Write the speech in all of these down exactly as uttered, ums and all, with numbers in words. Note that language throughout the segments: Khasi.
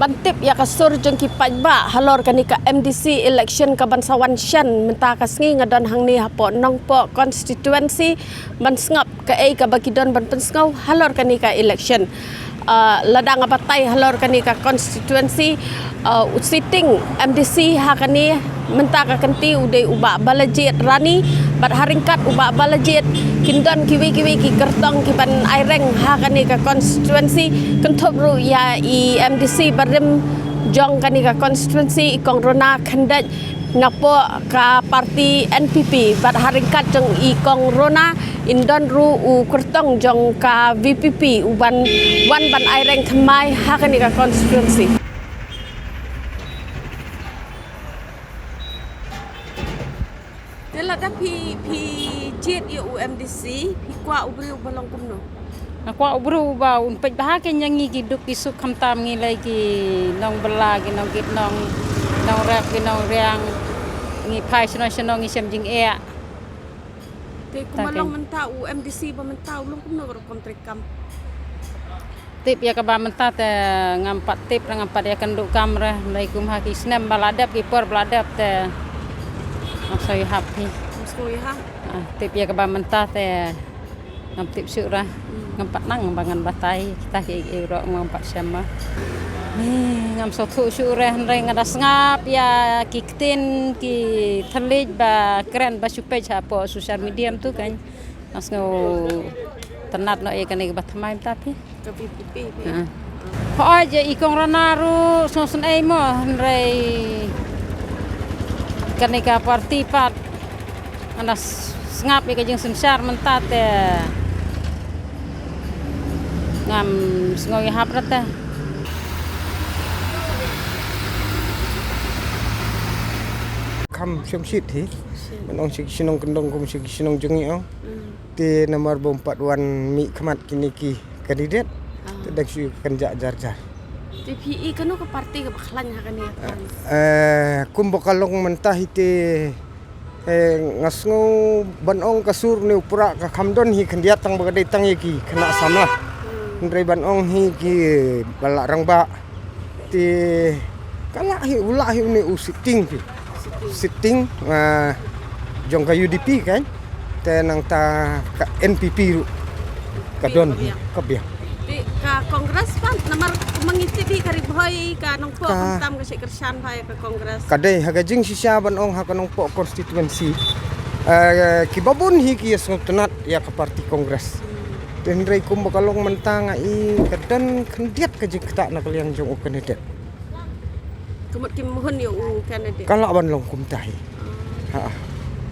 Ban tip ïa ka sur jong ki paidbah halor kane ka M D C election kaban sa wan shen mynta ka sngi, nga don hangne hapoh Nongpoh constituency ban sngap kaei kaba ki don ban pynsngew halor kane ka election. Ah, lada nga batai halor kane ka constituency, ah, u sitting M D C ha kane mynta ka kynti u dei u Bah Balajied Rani, bad ha ryngkat u Bah Balajied kin don kiwei kiwei ki kyrtong kiban aireng ha kane ka constituency, kynthup ruh ïa i M D C barim jong kane ka constituency, i Kong Rona Khyndait, napoh ka party N P P, bad ha ryngkat jong i Kong Rona, in don ruh u kyrtong jong ka V P P uban wan ban aireng thymmai ha kane ka constituency. Te lada phi, phi jied ïa u M D C, phi kwah u briew ba long kumno? Nga kwah u briew ba un peit bha kein ïa ngi ki duk ki suk, khamtam ngi lei ki nongbylla, ki nongkit nong, nongrep, ki nongriang, ngi phai shano shano ngi shem jingeh. Te kumba long mynta u M D C ba mynta u long kumno ka rukom treikam? Tip ïa kaba mynta te ngam pat tip re, ngam pat ïakynduh kam re, hynrei kum ha ki snem ba la dep, ki por ba la dep te ngam sngew ïahap hi. Ngam sngew ïahap. Ah, tip ïa kaba mynta te ngam tip shuh re. Hmm. Ngam pat nang ba ngan batai kita ki, ki ruh ngam pat shem ba. Ni ngam sngewthuh shuh re, hynrei nga da sngap ïa ki ktien ki thylliej ba kren ba shu peit hapoh social media mynta kein. Nga sngew tynnad noh ïa kane kaba thymmai mynta phi. Ka V P P phi. Ha. Hooid, i Kong Rona ruh sngewsynei mo, hynrei kane ka party pat nga da s-, sngap ïa ka jingsynshar mynta te ngam sngew ïahap re te. Kham shongshit hi. Shit. Ban ong sha ki shnong kyndong kum sha ki shnong jong ngi ong. Mm. Te namar ba um pat wan mih khmat kine ki candidate. Ah. Te dang shu kynjah jar jar. Te phi i kano ka party kaba khlaiñ ha kane ka party? Eh, kumba ka long mynta hi te, eh, nga sngew ban ong ka sur ne u prah ka kham don hi khyndiat tang ba ka dei tang ïa ki khynnah samla. Hmm. Hynrei ban ong hi ki ba la rangbah. Te ka lah hi, u lah hi une u sitting phi. Sitting. Sitting, ah, jong ka U D P kan. Te nangta ka N P P ruh ka don hi, ka biang. Te ka Congress pat, namar kumba ngi tip hi ka Ri Bhoi ka Nongpoh, ka, khamtam ka shait kyrshan bha ïa ka Congress. Ka dei ha ka jingshisha ban ong ha ka Nongpoh constituency. Eh, kiba bun hi ki ïa sngewtynnad ïa ka party Congress. Hmm. Te hynrei kumba ka long mynta nga i ka don khyndiat ka jingktah na ka liang jong u candidate. Ka mut kim hun ïa u candidate. Ka lah ban long kumta hi. Ah. Ha.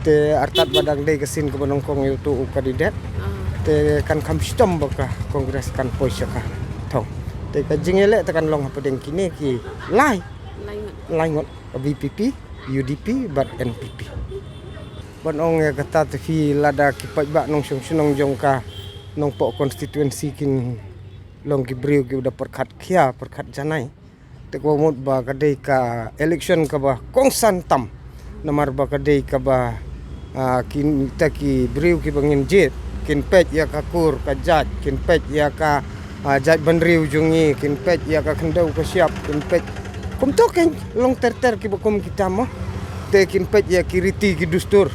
Te artat ba dang dei ka sien kaba nyngkong ïa uto u candidate. Ah. Te kan kham shitom ba ka Congress kan poi sha ka thong. Te ka jingïaleh te kan long hapdeng kine ki lai. Lai ngut. Lai ngut, V P P, U D P bad N P P. Ban ong ïa kata te phi, lada ki paidbah nongshong shnong jong ka Nongpoh constituency kin long ki briew kiba da pyrkhat khia, pyrkhat janai. Te ka mut ba ka dei ka election kaba kongsan tam. Namar ba ka dei kaba, ah, kita ki briew kiba ngin jied kin peit ïa ka kur ka jait, kin peit ïa ka, ah, jaitbynriew jong ngi, kin peit ïa ka khyndew ka shyiap, kin peit kumto kein, long ter ter kiba kum kita mo. Te kin peit ïa ki riti ki dustur.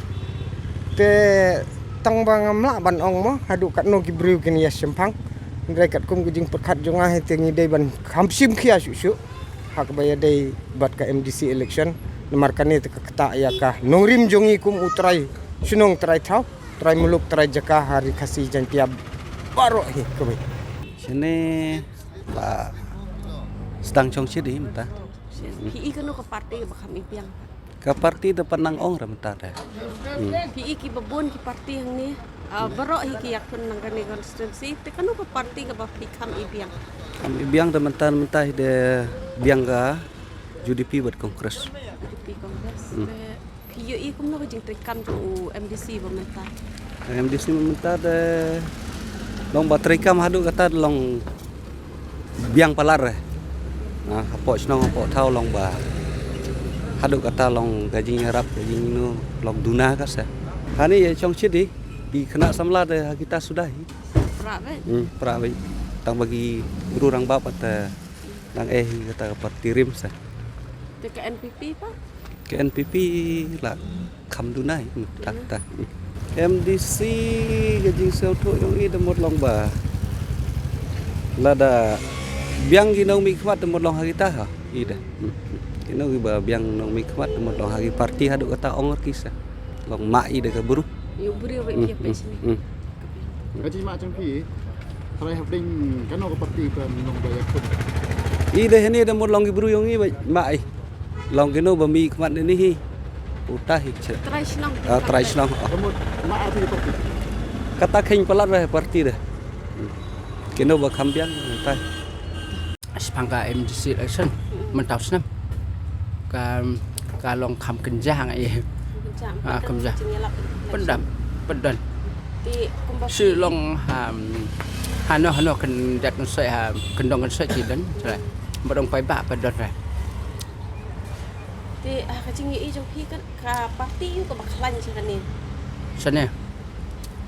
Te tang ba ngam lah ban ong mo haduh katno ki briew kin ïa shemphang. Hynrei katkum ka jingpyrkhat jong nga hi te ngi dei ban kham shim khia shuh shuh ha kaba ïadei bad ka M D C election. Namar kane te ka ktah ïa ka nongrim jong ngi kum u trai shnong, trai thaw, trai muluk, trai jaka ha Ri Khasi Jaiñtia baroh hi kawei. Shane la sdang shongshit hi mynta. Phi i kano ka party kaba kham i biang? Ka party da pat nang ong re mynta te. Hmm. Phi i kiba bun ki party hangne, ah, baroh hi ki ïakhun na kane constituency, te kano ka party kaba phi kham i biang? Kham i biang da mynta, mynta hi da biang ka U D P bad Congress. U D P Congress. Hmm. Te phi ïohi kumno ka jingtreikam jong u M D C ba mynta? M D C ba mynta te long ba treikam haduh kata long biang palat re. Ah, hapoh shnong hapoh thaw long ba haduh kata long ka jingïarap, ka jingno long duna ka se. Hani ïa shongshit hi, ki khynnah samla te ha kita suda hi. Prah beit. Hmm, prah beit. Tang ba ki bru rangbah pat te Nang eh kata ka parti RIMS. Te ka NPP pat? Ka NPP la kham duna hi. Hmm, ta, ta. MDC ka jingsngewthuh jong i da mut long ba lada biang ki nongmihkhmat da mut long ha kita ha. I da. Hmm. Kino kiba biang nongmihkhmat da mut long ha ki parti haduh kata ong ki sa. Long ma i da ka bru. Ïa u briew ba ïa phi sini. Hmm. Ka jingma jong phi, trai hapdeng kano ka parti phi nong ba ïakhun? I da hini da mut long ki bru jong i ba ma i. Long kino ba mihkhmat ni hi. Uta hi. Trai shnong. Ah, trai shnong. Ka mut ma arti parti. Kata kheiñ palat ba parti da. Kino ba kham biang uta. Shaphang ka MDC election mynta u snem ka, ka long kham kynjah ngi. Kynjah. Ah, kynjah. Pyndam, pyndam. Te kumba shi long, um, hano hano kynjat kynsoh, ha kyndong kynsoh ki don. Ba dong paidbah ba don re. Te, ah, ka jingïohi jong phi ka, ka parti ïa kaba khlaiñ sha kane? Sha ne.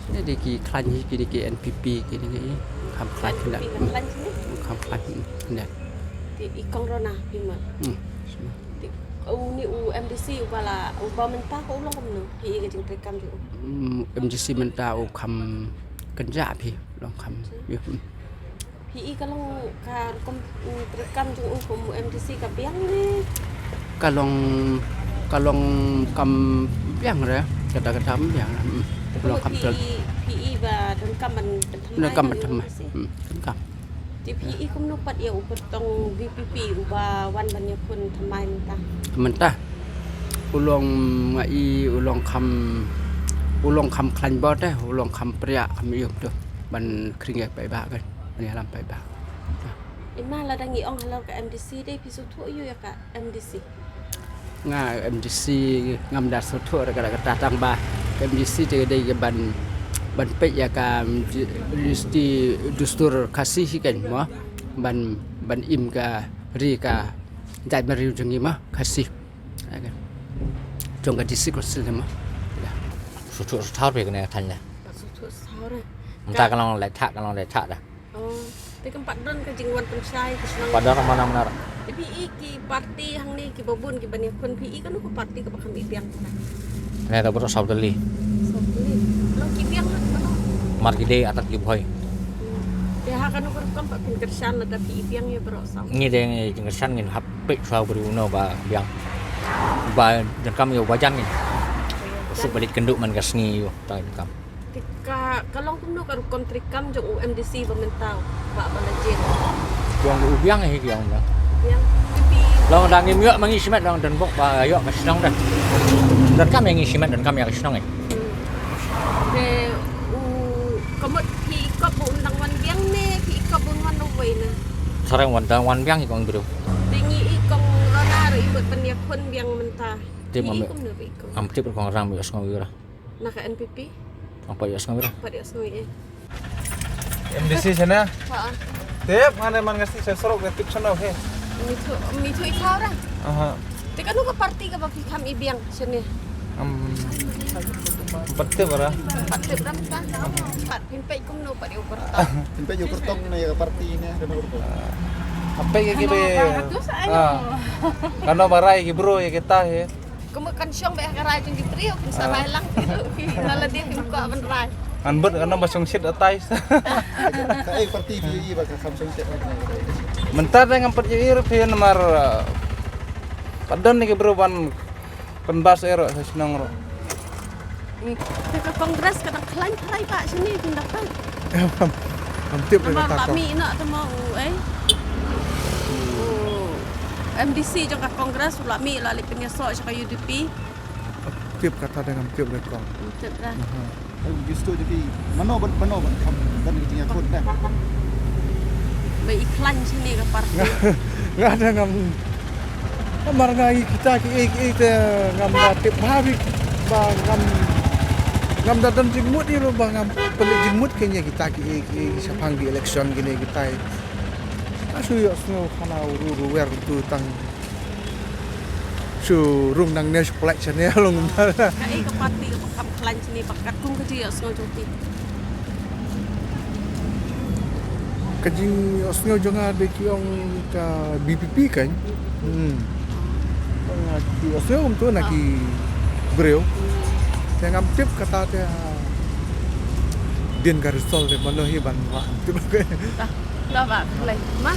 Sha ne dei ki khlaiñ hi, ki dei ki NPP, ki dei ki kham khlaiñ. NPP ka khlaiñ sini? Kham khlaiñ, hmm, ne. Te i kong Rona phi mut? Hmm. Te u ni u MDC uba la, uba mynta ko u long kumno? Phi i ka jingtreikam jong u? Hmm, MDC mynta u kham kynjah phi, long kham. Ïa, hmm. Phi i ka long ka rukom, mm, treikam jong u kum u MDC ka biang ne? Ka long, ka long kam biang re, kata kata kam biang re. Hmm. Long kam phi i, phi i ba donkam ban pynthymmai. Donkam ban pynthymmai. Hmm, donkam. Te phi i kumno pat ïa u kyrtong VPP uba wan ban ïakhun thymmai mynta? Mynta u long, nga i u long kham, u long kham khlaiñ bor te, u long kham priah, kham ïoh tu ban khring ïa paidbah kan. Ban ïalam paidbah. Ima lada ngi ong halor ka MDC dei phi sngewthuh ïa ka MDC? Nga MDC ngam da sngewthuh re ka, re kata tang ba MDC te dei ka ban, ban peit ïa ka, mm, listi dustur Khasi hi kan mo. Ban, ban im ka ri ka jaitbynriew jong ngi mo Khasi. Jong ka DC Council mo. Sngewthuh sngewthuh re kane ka thaiñ ne. Sngewthuh sngewthuh re. Mynta ka long lai thak, ka long lai thak da. Oh, te kam pat don ka jingwan pynshai ka shnong. Pat don mana mana. Te phi i ki parti hangne kiba bun kiban ïakhun, phi i kano ka parti kaba kham i biang? Ne da bro Saw Tylli. Saw Tylli. Long ki biang ha kano? Mar ki dei atat ki bhoi. Hmm. Te ha kano ka rukom pat phin kyrshan lada phi i biang ïa bro Saw? Ngi dei ngi jingkyrshan ngin hap peit shuwa bro uno ba biang. Ba donkam ïa u ba jan ngin. Suk ba leit kynduh man ka sngi ïa u ta donkam. Te ka, ka long kumno ka rukom treikam jong u MDC ba mynta, Bah Balajied? Jong u biang hi ki ong biang. Biang. Te phi long da ngim ïoh ma ngi shimet, long don bok ba ïoh ka shnong da. Donkam ïa ngi shimet, donkam ïa ka shnong eh. Hmm. Te u, ka mut phi i kop ba un dang wan biang ne phi i kop ba un wan uwei ne? Sareng wan dang wan biang i kong bro. Te ngi i kong Rona ruh i mut ban ïakhun biang mynta. Tip ngam ïoh. Ngam tip kong Rona ïoh sngew ïa. Na ka NPP? Ang pat ïohsngew ïa. Pat ïohsngew ïa. MDC shane? Ha. Tip, nga ne man nga sih sha surok, tip shano he. Mi thu, mi thu i thaw ra. Aha. Te kano ka parti kaba phi kham i biang shane? Am, pat tip ra. Pat tip ra mynta. Pat phin peit kumno pat ïa u kyrtong. Phin peit ïa u kyrtong ne ïa ka parti ne, kano ka parti? Peit ïa ki be. Ah. Kano ba rai ki bro ïa kita he. Kumba kan shong bad ka rai jong ki briew, kin sa rai lang. Ki na lade kin kwah ban rai. Ngan bud ngan ba shong shit atai. Ka ei parti phi ïohi ba ka kham shong shit. Mynta te ngam pat ïohi ruh phi namar, uh, pat don ki briew ban pynbas ïa ruh sa shnong ruh. Te ka Congress ka dang khlaiñ khlaiñ ba shane kin da peit. Ngam tip. Namar la mih noh te mo u, eh. U MDC jong ka Congress u la mih, la leit pynïasoh sha ka UDP. Tip kata da ngam tip re kong. Ngam tip re. Aha. Bistu jadi mano ban, mano ban kham ban ki jingïakhun da. Ba i khlaiñ shane ka parti. Nga, nga da ngam Namar nga ïa kita ki ei ki ei te ngam da tip bha bik ba ngam, ngam da don jingmut ïa ruh ba ngam pynleit jingmut kein ïa kita ki ei ki ei shaphang ki election kine kita. Nga shu ïohsngew khana u ruh ruh wer tu tang shu rung nangne shu pynlait shane long. Ka ei ka parti ka ba kham khlaiñ shane ba katkum ka jingïohsngew jong phi? Ka jingïohsngew jong nga de ki ong ka B P P kan. Hmm. Nga ki ïohsngew kumto na ki briew. Te ngam tip kata te, ah, dien ka result de mano hi ban wad. Ngam tip. Lah, lah ba, lei ma.